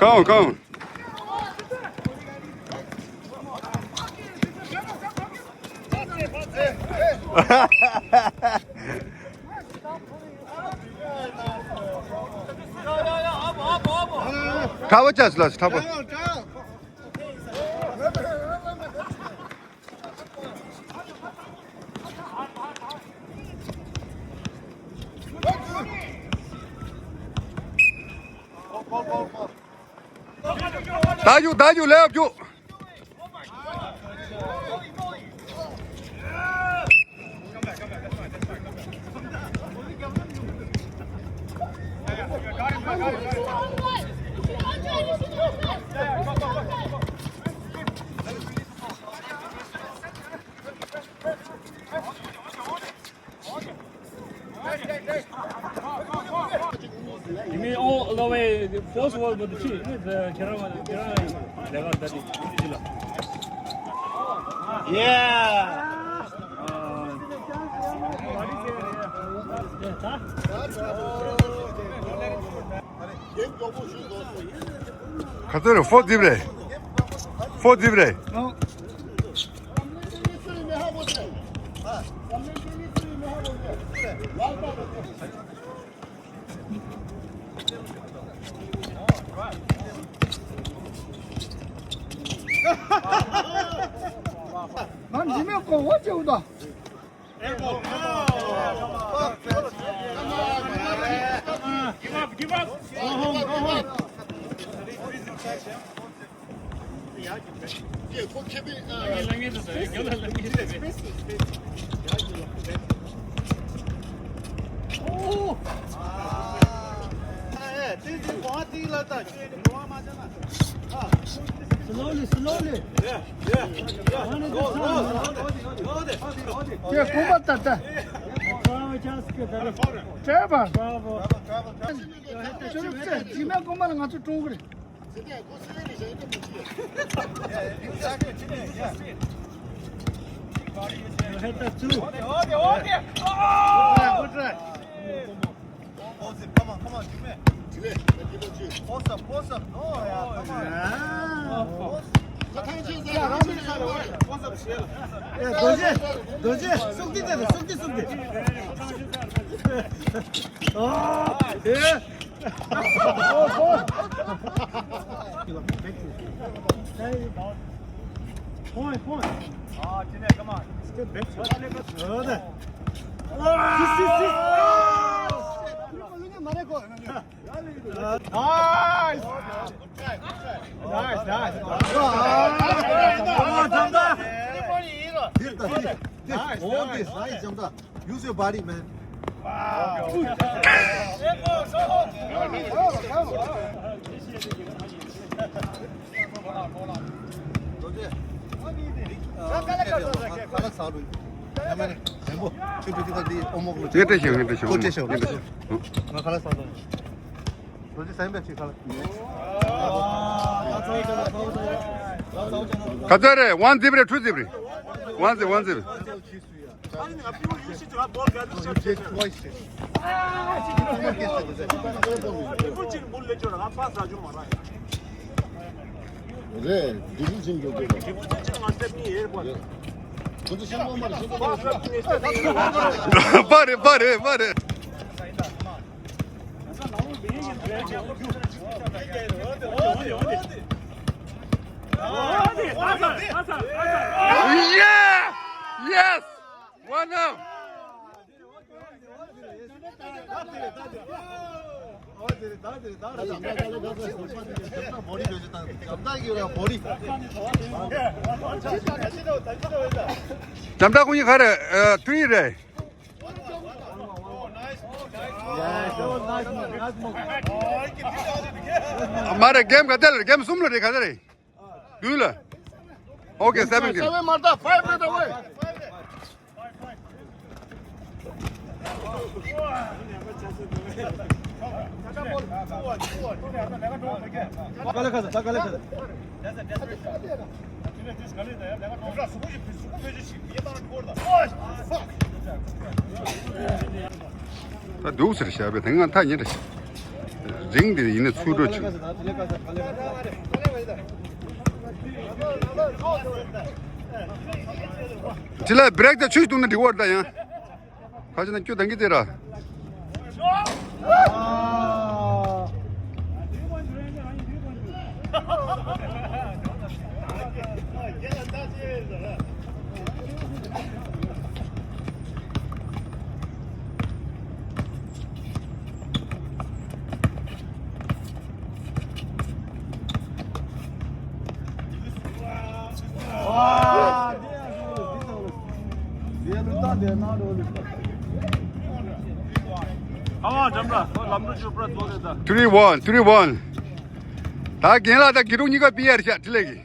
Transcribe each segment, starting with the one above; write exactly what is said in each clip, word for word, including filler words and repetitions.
Come on, come on. ཁ་བ་ཅག་ལ་ཁ་བ། ད་རྒྱུག་ད་རྒྱུག་ལེབ་རྒྱུག You mean all the way, the first wall with the tree, the Kerala, Kerala, Kerala, that is, yeah. ག་ཚོད་རེད། ཕོར་རྩིབ་རེད། ཕོར་རྩིབ་རེད། ང་འཇིགས་མེད་ཀོ་བོ་བྱེད་འུ་ད། Slowly, slowly. ཁྱེད་ཁོམ་པ་ལྟ་ལྟ། བྲལ་བ། ཅོ་རུ་ཙེ་རྗེས་མའི་ཁོམ་པ་ལ་ང་ཚོ་ཀྲོང་གི་རེད། Good try. Post up, come on, come on, Jimmy. Post up, post up. No, yeah, come on. Post up, རྡོ་རྗེ། རྡོ་རྗེ། སུག་ཏི་དེ་རེད། སུག་ཏི། སུག་ཏི། ཨོ། ཨེ། Point, point. Ah, Jimmy, come on. Step back. Good. This, this, this. Nice. Nice, nice. Come on, Jamda. Nice, nice. Use your body, man. ངས་བྲིས་ཤིང་། ངས་བྲིས་ཤིང་། ངས་བྲིས་ཤིང་། ག་ཚོད་རེད། ཝན་ཛིབ་རེད། ཊུ་ཛིབ་རེད། ཝན་ཛིབ། ཝན་ཛིབ། རེད། འདི་རུ་ཕྱིན་འགྲོ་དགོས་པ། ཁོ་ཚོ་ཤིང་ཏོག་མ་རེད། ཤིང་ཏོག་མ་རེད། པ་རེད། པ་རེད། པ་རེད། Yeah! Yes! One up! འཇམ་དྲག་ཁོང་གཉིས་ག་རེ། ཨ། ཐུ་ཡི་རེད། མ་རེད། གེམ་ག་དེ་ལ། གེམ་གསུམ་ལ་རེད། ག་དེ་རེད། བདུན་ལ། Okay, seven game. Seven མ་རེད། Five རེད། Away. ད་འདུག་ཟེར་བཞག་པས། དེ་སྔ་ཐག་ཉེ་འདྲ་ཞིག་རིང་དེ་ཡིན་ན་ཚུར་འགྲོ་ཆུ། དེ་ལ་བྷི་རེག་དང་ཆུ་ཞིག་བཏུང་ན་འགྲིག་པ་རེད་ད་ཡང་། ཁ་ཅིག་ན་སྐྱོ་དང་གི་དེ་ར། Three one, three one. ད་རྒན་ལགས་དང་དགེ་ཕྲུག་གཉིས་ཀ་པི་ཨར་བཞག་འཕྲིན་ལས་ཀྱིས།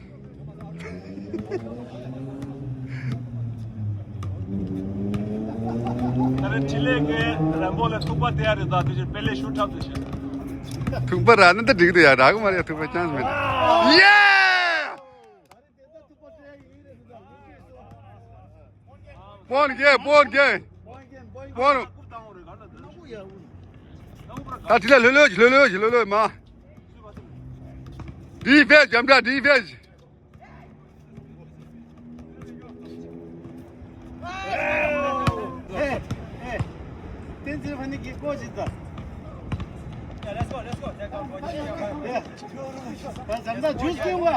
ད་རེས་འཕྲིན་ལས་ཀྱིས་རན་པོ་ལ་ཐུག་པ་སྟེར་ཡ་རེད། ད་དེ་ཕྱིར་དཔེ་ལེགས་ཞུ་འཁྲབ་ཏུ་བྱེད། ཐུག་པ་རག་ན་ད་འགྲིག་འདུག་ཡ། རག་གི་མ་རེད། ཐུག་པ་ཅན་མེད། ཡེ། སྤོན་རྒྱལ། སྤོན་རྒྱལ། སྤོན། ད་དེ་ལ་ལྷོད་ལྷོད་ལྷོད་ལྷོད་ལྷོད་ལྷོད་མ། ཌི་ཕེན་སི་རྒྱབ་འདྲ། ཌི་ཕེན་སི། བསྟན་འཛིན་ཕ་ནི་གི་སྐོར་ཞིག་དང་། ད་ཟམ་ད་ཇུས་ཀིང་བ།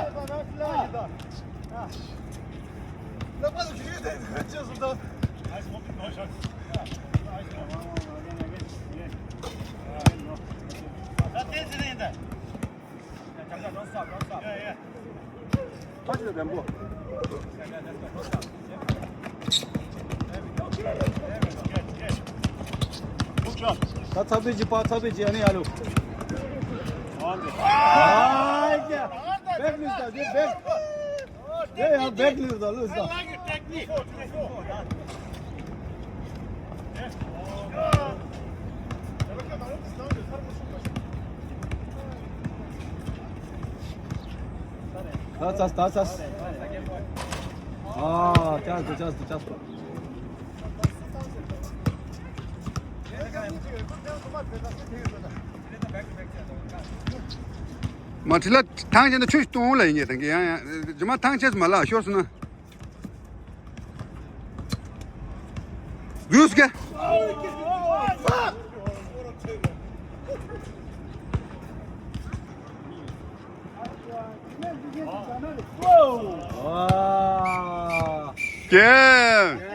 ད་ཚ་པོའི་ཅི་པ་ཚ་པོའི་ཅི་ཨ་ནི་ཡ་ལུ། ཨ་ཡ། བེག་ལུས་ད་དེ་བེག་དེ་ཡང་བེག་ལུས་ད་ལུས་ད། ད་ཚ་ད་ཚ། ཨ་ཅག་ཏུ་ཅག་ཏུ་ཅག་ཏུ། མ་ཁྲི་ལ་ཐང་ཆེན་དུ་ཆུ་གཏོང་ལ་ཡིན་ངེས་དང་གི་ཡང་ཡང་ཇི་མ་ཐང་ཆེན་མ་ལག་ཤོར་སོང་ན། ཟུས་ཀྱི། ཀྱེ།